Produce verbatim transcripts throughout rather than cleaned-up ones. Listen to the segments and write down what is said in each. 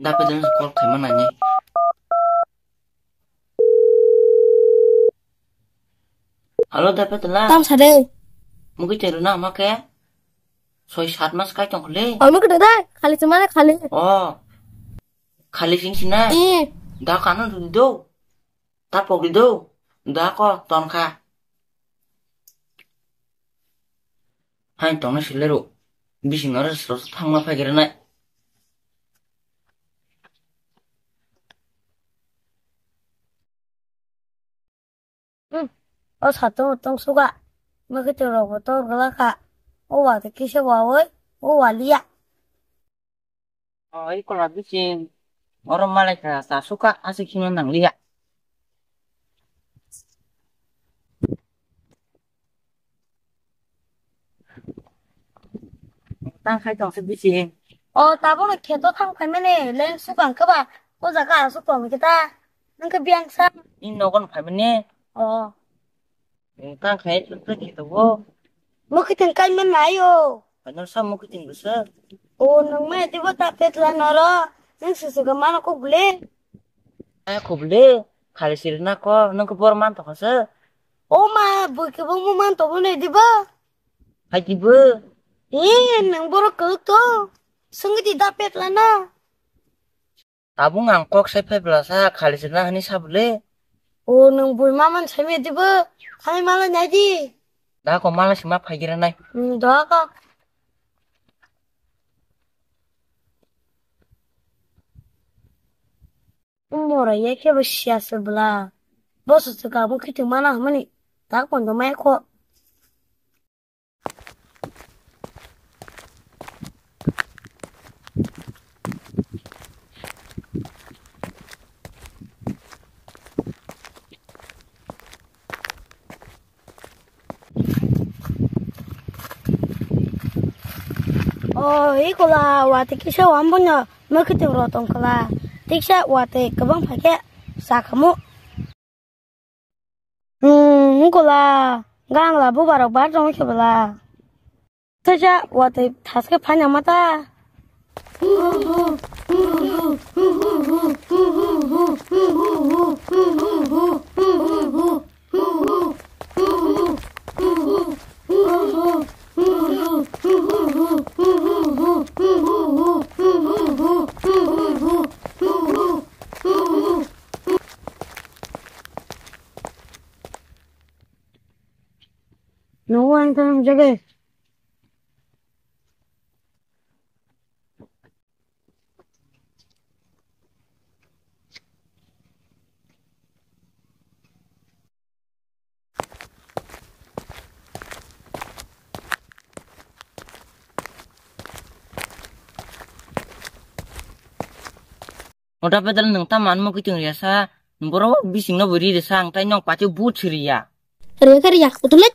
Dapetan call khaima nani. Alo, Dapetla. Tam sade. Mukitwng rwna hama khe soi sat mas kai tong khole. Amo khe dai, khali chuma khali. Oh. Khali sing sina. Eh. Da kano dudi do. Ta pogli do. Da ko ton kha. Hain tongna silero. Bising aro sro thangma phai gere nai. Hmm. O satung tong suka. Mukitwng rok bo tor gla kha. O wa te kisa wa oi. O wa liya. O, i kola bising. Oro malai kha, ta suka, aswk himna nang liya. Tang khai tong se bising. O, tabuk no kheto thang phai mani, leng suka ang khe ba, o jaga aswk tong khe ta, nang khe biyang sa. I nogon phai mani. O. Tang khai tong se kheto bo. Mukitwng kai man nai o. Ano sa mukitwng bwsa. O, nwng mai dibo ta petla noro. Nwng susuga mano kok bwle. Ai kok bwle. Khali siri na ko, nwng ko bor man tokha se. O ma, bui ke bo mu man to bune dibo. Hai dibo. E, nwng boro kok to. Sungiti da petla no. Tabung ang kok sai phai bwlasa khali se na hwnwi sa bwle. O, nwng bui ma man sai me dibo, thani malai nai di. Da ko malai se ma phai gira nai. Hmm, da ko. Umora ye khe bo siya se bwla. Bo su se ka bo khiting mana hwnmani. Da ko ndo mai kho. O, i kola, watwi kisa wambono mokitwng rw tong kola. Tiksa watwi kwbang phaikhe sakhamu. Hmm, wngkula, gangla bubarok bar tongwi khe bwla. Thaisa watwi thaske phaina mata. Nugo ang tong jaga. Ota pedal nwng ta manmo kiting riasa, borok bisingno bo ri resa, ang tai nok pache but siriya. Re khe riya, utulek.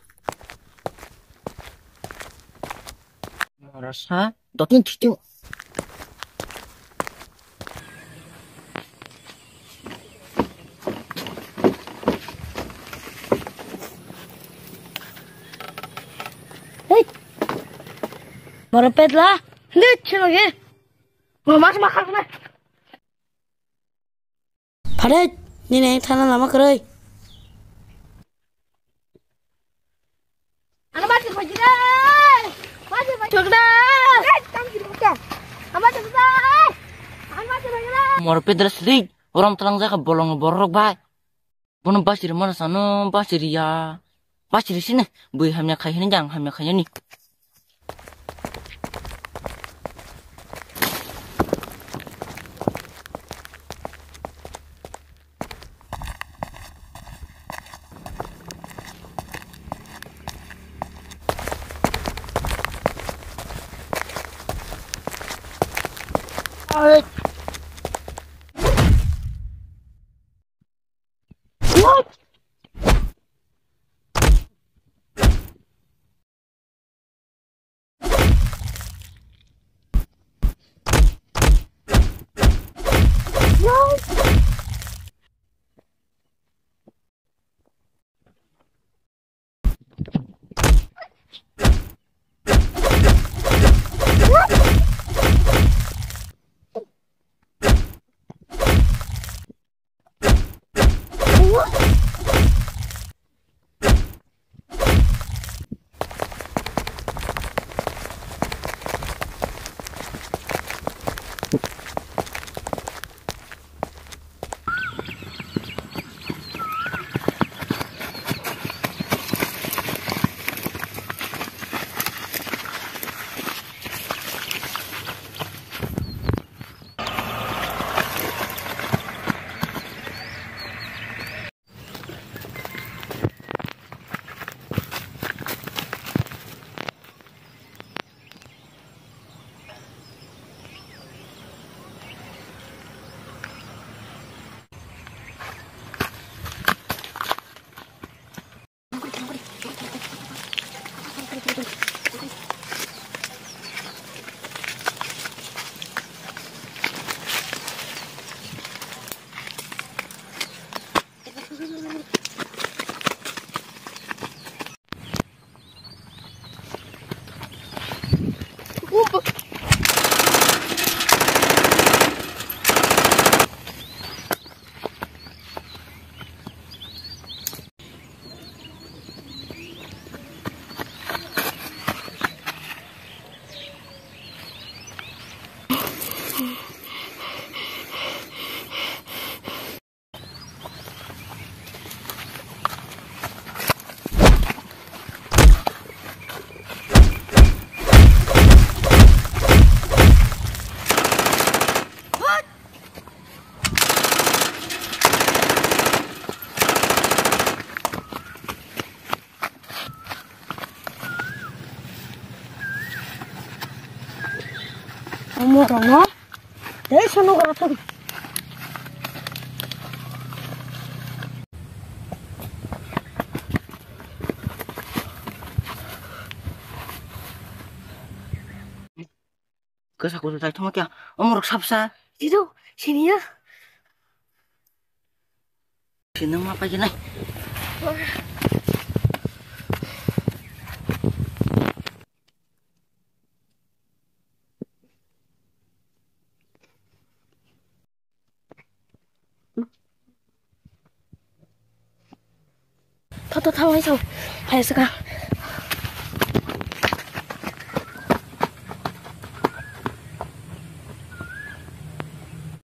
Rasa, dotin thitu. Hey. Moro pedla, lit chino ye. Mo mas ma khakna. Pharet, nini ang thana lama kwrwi. Ano mati bajira. Mati bajira. Moro pedra sri, orom talang jaka bolong borok bai. Bono basiri mana sano basiri ya. Basiri sini, bui hamya khai hini jang hamya khai ni. What? Rongno. Dei sono gora thang. Kasa kudu tai thangma kya? Omorok sapsa. Jidu, siniya. Sini ma pakai nai. Tho, tho, tho, hai sao. Hai saka.